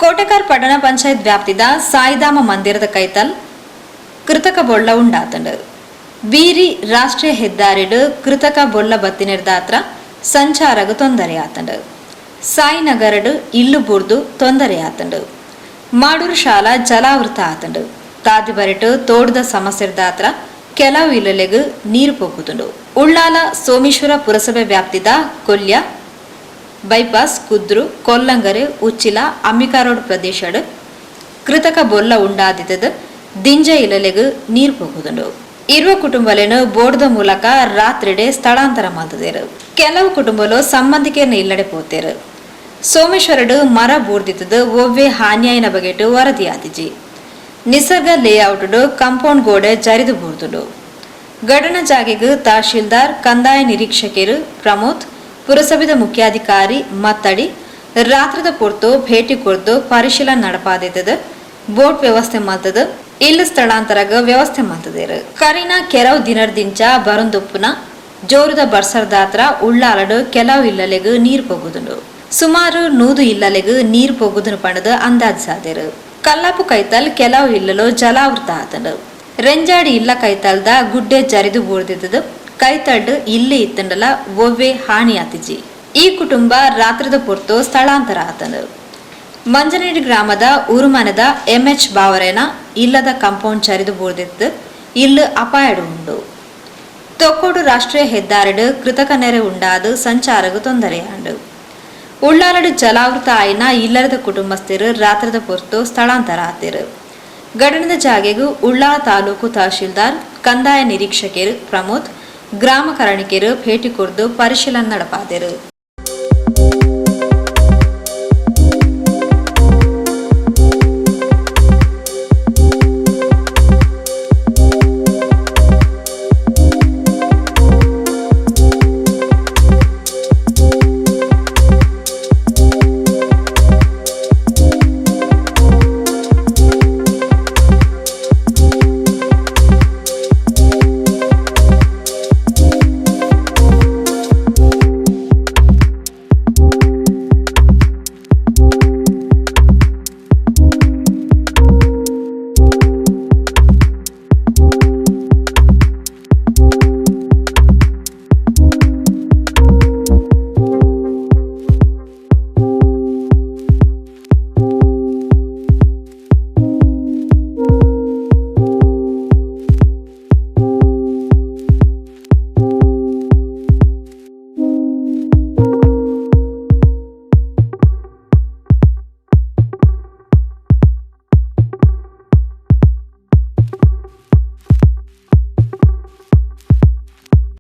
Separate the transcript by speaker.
Speaker 1: ಕೋಟೆಕಾರ್ ಪಟ್ಟಣ ಪಂಚಾಯತ್ ವ್ಯಾಪ್ತಿದ ಸಾಯಿಧಾಮ ಮಂದಿರದ ಕೈತಲ್ ಕೃತಕ ಬೊಳ್ಳ ಉಂಡಾತಂಡ್. ಬೀರಿ ರಾಷ್ಟ್ರೀಯ ಹೆದ್ದಾರಿಡ್ ಕೃತಕ ಬೊಳ್ಳ ಬತ್ತಿನೆರ್ದಾತ್ರ ಸಂಚಾರಗ್ ತೊಂದರೆ ಆತಂಡ್. ಸಾಯಿನಗರಡ್ ಇಲ್ಲು ಬೂರ್ದು ತೊಂದರೆ ಆತಂಡ್. ಮಾಡೂರು ಶಾಲಾ ಜಲಾವೃತ ಆತಂಡ್. ತಾದಿ ಬರಿಟ್ ತೋಡುದ ಸಮಸ್ಯೆರ್ದಾತ್ರ ಕೆಲವು ಇಲ್ಲಲೆಗ್ ನೀರು ಪೊಗ್ಗುದುಂಡು. ಉಳ್ಳಾಲ ಸೋಮೇಶ್ವರ ಪುರಸಭೆ ವ್ಯಾಪ್ತಿದ ಕೊಲ್ಯ, ಬೈಪಾಸ್, ಕುದ್ರು, ಕೊಲ್ಲಂಗರೆ, ಉಚ್ಚಿಲ, ಅಂಬಿಕಾ ರೋಡ್ ಪ್ರದೇಶಡ್ ಕೃತಕ ಬೊಲ್ಲ ಉಂಡಾದಿತ್ತುದ್ ದಿಂಜ ಇಲ್ಲಲೆಗ್ ನೀರ್ ಪೊಗ್ಗುದುಂಡು. 20 ಕುಟುಂಬಲೆನ್ ಬೋರ್ಡ್ದ ಮೂಲಕ ರಾತ್ರೆಡೆ ಸ್ಥಳಾಂತರ ಮಲ್ತ್ದೆರ್. ಕೆಲವು ಕುಟುಂಬಲು ಸಂಬಂಧಿಕೆರ್ನ ಇಲ್ಲಡೆ ಪೋತೆರ್. ಸೋಮೇಶ್ವರಡ್ ಮರ ಬೂರ್ದಿತ್ತುದ್ ಒವ್ವೆ ಹಾನಿಯಾಯಿನ ಬಗೆಟ್ ವರದಿ ಆತಿಜಿ. ನಿಸರ್ಗ ಲೇಔಟ್ ಡ್ ಕಾಂಪೌಂಡ್ ಗೋಡೆ ಜರಿದ್ ಬೂರ್ದುಂಡು. ಘಟನಾ ಜಾಗೆಗ್ ತಹಶೀಲ್ದಾರ್, ಕಂದಾಯ ನಿರೀಕ್ಷಕೆರ್ ಪ್ರಮೋದ್, ಪುರಸಭೆದ ಮುಖ್ಯಾಧಿಕಾರಿ ಮತ್ತಡಿ ರಾತ್ರೆದ ಪೊರ್ತು ಭೇಟಿ ಕೊರ್ದು ಪರಿಶೀಲನೆ ನಡಪಾದಿತ್ತುದ್, ಬೋಟ್ ವ್ಯವಸ್ಥೆ ಮಲ್ತ್ದ್ ಇಲ್ಲ್ ಸ್ಥಳಾಂತರಗ್ ವ್ಯವಸ್ಥೆ ಮಲ್ತ್ದೆರ್. ಕರಿನ ಕೆಲವು ದಿನರ್ದಿಂಚ ಬರೊಂದುಪ್ಪುನ ಜೋರುದ ಬರ್ಸರ್ದಾತ್ರ ಉಳ್ಳಾಲಡ್ ಕೆಲವು ಇಲ್ಲಲೆಗ್ ನೀರ್ ಪೊಗ್ಗುದುಂಡು. ಸುಮಾರು 100 ಇಲ್ಲಲೆಗ್ ನೀರ್ ಪೊಗ್ಗುದುಂಡು ಪಂಡುದ್ ಅಂದಾಜಿಸಾದೆರ್. ಕಲ್ಲಾಪು ಕೈತಲ್ ಕೆಲವು ಇಲ್ಲುಲು ಜಲಾವೃತ ಆತ್ಂಡ್. ರೆಂಜಾಡಿ ಇಲ್ಲ ಕೈತಲ್ದ ಗುಡ್ಡೆ ಜರಿದ್ ಬೂರ್ದಿತ್ತ್ದ್, ಕೈತಲ್ಡ್ ಇಲ್ಲ್ ಇತ್ತ್ಂಡಲ ಒವ್ವೇ ಹಾನಿ ಆತಿಜಿ. ಈ ಕುಟುಂಬ ರಾತ್ರೆದ ಪೊರ್ತು ಸ್ಥಳಾಂತರ ಆತ್ಂಡ್. ಮಂಜನಡಿ ಗ್ರಾಮದ ಊರುಮನೆದ ಎಂ.ಎಚ್ ಬಾವರೆನ ಇಲ್ಲದ ಕಾಂಪೌಂಡ್ ಜರಿದ್ ಬೂರ್ದಿತ್ತ್ದ್, ಇಲ್ಲ್ ಅಪಾಯಡ್ ಉಂಡು. ತೊಕ್ಕೊಡು ರಾಷ್ಟ್ರೀಯ ಹೆದ್ದಾರಿಡ್ ಕೃತಕ ನೆರೆ ಉಂಡಾದ್ ಸಂಚಾರಗ್ ತೊಂದರೆಯಾಂಡ್. ಉಳ್ಳಾಲಡ್ ಜಲಾವೃತ ಆಯಿನ ಇಲ್ಲದ ಕುಟುಂಬಸ್ಥೆರ್ ರಾತ್ರೆದ ಪೊರ್ತು ಸ್ಥಳಾಂತರ ಆತೆರ್. ಘಟನೆದ ಜಾಗೆಗ್ ಉಳ್ಳಾಲ ತಾಲೂಕು ತಹಶೀಲ್ದಾರ್, ಕಂದಾಯ ನಿರೀಕ್ಷಕೆರ್ ಪ್ರಮೋದ್, ಗ್ರಾಮ ಕರಣಿಕೆರ್ ಭೇಟಿ ಕೊರ್ದು ಪರಿಶೀಲನೆ ನಡಪಾದೆರ್.